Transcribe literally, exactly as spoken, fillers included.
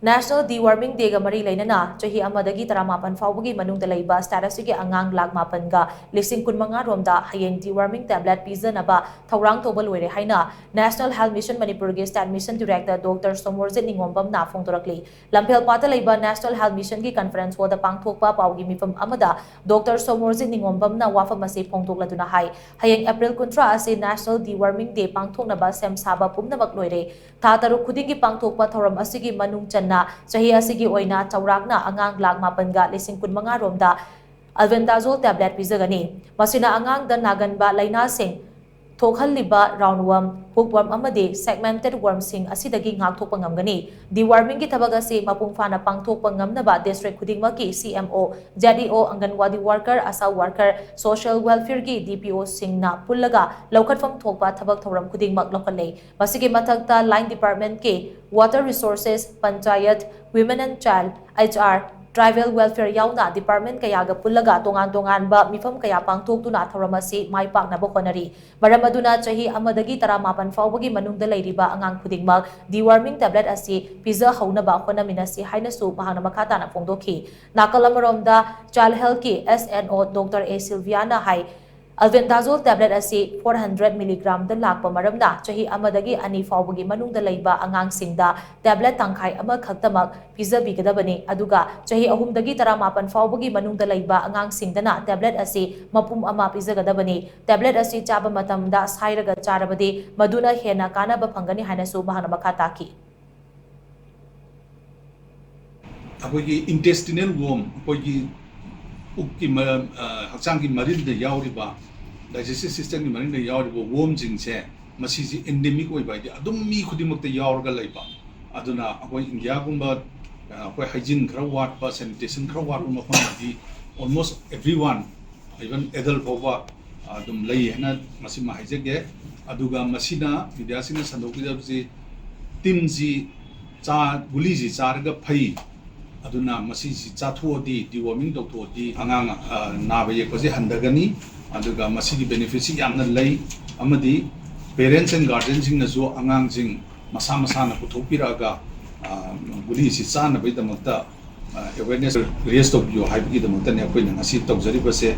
National Deworming Day-ꯒ ꯃꯔꯤ ꯂꯩꯅꯅ ꯆꯍꯤ ꯑꯃꯗꯒꯤ ꯇꯔꯥꯃꯥꯄꯟ ꯐꯥꯎꯕꯒꯤ ꯃꯅꯨꯡꯗ ꯂꯩꯕ state ꯑꯁꯤꯒꯤ ꯑꯉꯥꯡ ꯂꯥꯈ ꯃꯥꯄꯟꯒ ꯂꯤꯁꯤꯡ ꯀꯨꯟꯃꯉꯥ ꯔꯣꯝꯗ ꯍꯌꯦꯡ deworming tablet ꯄꯤꯖꯅꯕ ꯊꯧꯔꯥꯡ ꯇꯧꯕ ꯂꯣꯏꯔꯦ ꯍꯥꯏꯅ National Health Mission ꯃꯅꯤꯄꯨꯔꯒꯤ state mission director Doctor Somorjit ꯅꯤꯉꯣꯝꯕꯝꯅ ꯐꯣꯡꯗꯣꯔꯛꯂꯤ꯫ ꯂꯝꯐꯦꯜꯄꯥꯠꯇ ꯂꯩꯕ National Health Mission-ꯒꯤ conference hall-ꯗ ꯄꯥꯡꯊꯣꯛꯄ ꯄꯥꯎꯒꯤ ꯃꯤꯐꯝ ꯑꯃꯗ Doctor ꯁꯣꯃꯣꯔꯖꯤꯠ ꯅꯤꯉꯣꯝꯕꯝꯅ ꯋꯥꯐꯝ ꯑꯁꯤ ꯐꯣꯡꯗꯣꯛꯂꯗꯨꯅ ꯍꯥꯏ, ꯍꯌꯦꯡ April ꯀꯨꯟꯊ꯭ꯔꯥ ꯑꯁꯤ National Deworming Day ꯄꯥꯡꯊꯣꯛꯅꯕ ꯁꯦꯝ ꯁꯥꯕ ꯄꯨꯝꯅꯃꯛ ꯂꯣꯏꯔꯦ꯫ ꯊꯥ ꯇꯔꯨꯛ ꯈꯨꯗꯤꯡꯒꯤ ꯄꯥꯡꯊꯣꯛꯄ ꯊꯧꯔꯝ ꯑꯁꯤꯒꯤ ꯃꯅꯨꯡ ꯆꯟꯅ ꯆꯍꯤ ꯑꯁꯤꯒꯤ ꯑꯣꯏꯅ ꯆꯥꯎꯔꯥꯛꯅ ꯑꯉꯥꯡ ꯂꯥꯈ ꯃꯥꯄꯟꯒ ꯂꯤꯁꯤꯡ ꯀꯨꯟꯃꯉꯥ ꯔꯣꯝꯗ albendazole tablet ꯄꯤꯖꯒꯅꯤ꯫ ꯃꯁꯤꯅ ꯑꯉꯥꯡꯗ ꯅꯥꯒꯟꯕ ꯂꯥꯏꯅꯥꯁꯤꯡ ꯊꯣꯛꯍꯜꯂꯤꯕ round worm, hook worm ꯑꯃꯗꯤ segmented worm-ꯁꯤꯡ ꯑꯁꯤꯗꯒꯤ ꯉꯥꯛꯊꯣꯛꯄ ꯉꯝꯒꯅꯤ꯫ Deworming-ꯒꯤ ꯊꯕꯛ ꯑꯁꯤ ꯃꯄꯨꯡ ꯐꯥꯅ ꯄꯥꯡꯊꯣꯛꯄ ꯉꯝꯅꯕ district ꯈꯨꯗꯤꯡꯃꯛꯀꯤ C M O, Z E O, ꯑꯪꯒꯟꯋꯥꯗꯤ worker, ASHA worker, social welfare-ꯒꯤ D P O-ꯁꯤꯡꯅ ꯄꯨꯜꯂꯒ ꯂꯧꯈꯠꯐꯝ ꯊꯣꯛꯄ ꯊꯕꯛ ꯊꯧꯔꯝ ꯈꯨꯗꯤꯡꯃꯛ ꯂꯧꯈꯠꯂꯦ꯫ ꯃꯁꯤꯒꯤ ꯃꯊꯛꯇ line department-ꯀꯤ water resources, panchayat, women and child, H R, tribal welfare ꯌꯥꯎꯅ department ꯀꯌꯥꯒ ꯄꯨꯜꯂꯒ ꯇꯣꯉꯥꯟ ꯇꯣꯉꯥꯟꯕ ꯃꯤꯐꯝ ꯀꯌꯥ ꯄꯥꯡꯊꯣꯛꯇꯨꯅ ꯊꯧꯔꯝ ꯑꯁꯤ ꯃꯥꯏ ꯄꯥꯛꯅꯕ ꯍꯣꯠꯅꯔꯤ꯫ ꯃꯔꯝ ꯑꯗꯨꯅ ꯆꯍꯤ ꯑꯃꯗꯒꯤ ꯇꯔꯥꯃꯥꯄꯟ ꯐꯥꯎꯕꯒꯤ ꯃꯅꯨꯡꯗ ꯂꯩꯔꯤꯕ ꯑꯉꯥꯡ ꯈꯨꯗꯤꯡꯃꯛ deworming tablet ꯑꯁꯤ ꯄꯤꯖꯍꯧꯅꯕ ꯍꯣꯠꯅꯃꯤꯟꯅꯁꯤ ꯍꯥꯏꯅꯁꯨ ꯃꯍꯥꯛꯅ ꯃꯈꯥ ꯇꯥꯅ ꯐꯣꯡꯗꯣꯛꯈꯤ꯫ ꯅꯥꯀꯜ ꯑꯃꯔꯣꯝꯗ, Child Health-ꯀꯤ S N O Doctor A Sylvia-ꯅ high, albendazole tablet ꯑꯁꯤ four hundred milligram-ꯗ ꯂꯥꯛꯄ ꯃꯔꯝꯅ ꯆꯍꯤ ꯑꯃꯗꯒꯤ ꯑꯅꯤ ꯐꯥꯎꯕꯒꯤ ꯃꯅꯨꯡꯗ ꯂꯩꯕ ꯑꯉꯥꯡꯁꯤꯡꯗ tablet ꯇꯪꯈꯥꯏ ꯑꯃꯈꯛꯇꯃꯛ ꯄꯤꯖꯕꯤꯒꯗꯕꯅꯤ꯫ ꯑꯗꯨꯒ ꯆꯍꯤ ꯑꯍꯨꯝꯗꯒꯤ ꯇꯔꯥꯃꯥꯄꯟ ꯐꯥꯎꯕꯒꯤ ꯃꯅꯨꯡꯗ ꯂꯩꯕ ꯑꯉꯥꯡꯁꯤꯡꯗꯅ tablet ꯑꯁꯤ ꯃꯄꯨꯝ ꯑꯃ ꯄꯤꯖꯒꯗꯕꯅꯤ꯫ Tablet ꯑꯁꯤ ꯆꯥꯕ ꯃꯇꯝꯗ ꯁꯥꯏꯔꯒ ꯆꯥꯔꯕꯗꯤ ꯃꯗꯨꯅ ꯍꯦꯟꯅ ꯀꯥꯟꯅꯕ ꯐꯪꯒꯅꯤ ꯍꯥꯏꯅꯁꯨ ꯃꯍꯥꯛꯅ ꯃꯈꯥ ꯇꯥꯈꯤ꯫ ꯑꯩꯈꯣꯏꯒꯤ intestinal worm, ꯑꯩꯈꯣꯏꯒꯤ ꯄꯨꯛꯀꯤ ꯃ-, ꯑ, ꯍꯛꯆꯥꯡꯒꯤ ꯃꯔꯤꯟꯗ ꯌꯥꯎꯔꯤꯕ, digestive system-ꯒꯤ ꯃꯔꯤꯟꯗ ꯌꯥꯎꯔꯤꯕ worm-ꯁꯤꯡꯁꯦ, ꯃꯁꯤꯁꯤ endemic ꯑꯣꯏꯕ, ꯍꯥꯏꯗꯤ ꯑꯗꯨꯝ ꯃꯤ ꯈꯨꯗꯤꯡꯃꯛꯇ ꯌꯥꯎꯔꯒ ꯂꯩꯕ꯫ ꯑꯗꯨꯅ ꯑꯩꯈꯣꯏ ꯏꯟꯗꯤꯌꯥꯒꯨꯝꯕ, ꯑ, ꯑꯩꯈꯣꯏ hygiene ꯈꯔ ꯋꯥꯠꯄ, sanitation ꯈꯔ ꯋꯥꯠꯄ ꯃꯐꯝꯗꯗꯤ almost everyone, even adult ꯐꯥꯎꯕ ꯑꯗꯨꯝ ꯂꯩ ꯍꯥꯏꯅ ꯃꯁꯤꯃ ꯍꯥꯏꯖꯒꯦ꯫ ꯑꯗꯨꯒ ꯃꯁꯤꯅ media-ꯁꯤꯡꯅ ꯁꯟꯗꯣꯛꯄꯤꯗꯕꯁꯤ, ꯇꯤꯟꯁꯤ ꯆꯥ-, ꯒꯨꯂꯤꯁꯤ ꯆꯥꯔꯒ ꯐꯩ, ꯑꯗꯨꯅ ꯃꯁꯤꯁꯤ ꯆꯥꯊꯣꯛꯑꯗꯤ, deworming ꯇꯧꯊꯣꯛꯑꯗꯤ ꯑꯉꯥꯡ, ꯑ, ꯅꯥꯕ ꯌꯦꯛꯄꯁꯤ ꯍꯟꯊꯒꯅꯤ꯫ ꯑꯗꯨꯒ ꯃꯁꯤꯒꯤ benefit-ꯁꯤ ꯌꯥꯝꯅ ꯂꯩ꯫ ꯑꯃꯗꯤ parents and guardian-ꯁꯤꯡꯅꯁꯨ ꯑꯉꯥꯡꯁꯤꯡ ꯃꯁꯥ ꯃꯁꯥꯅ ꯄꯨꯊꯣꯛꯄꯤꯔꯛꯑꯒ, ꯑ, ꯒꯨꯂꯤꯁꯤ ꯆꯥꯅꯕꯒꯤꯗꯃꯛꯇ, ꯑ, awareness raise ꯇꯧꯕꯤꯌꯨ ꯍꯥꯏꯕꯒꯤꯗꯃꯛꯇꯅꯦ ꯑꯩꯈꯣꯏꯅ ꯉꯁꯤ ꯇꯧꯖꯔꯤꯕꯁꯦ꯫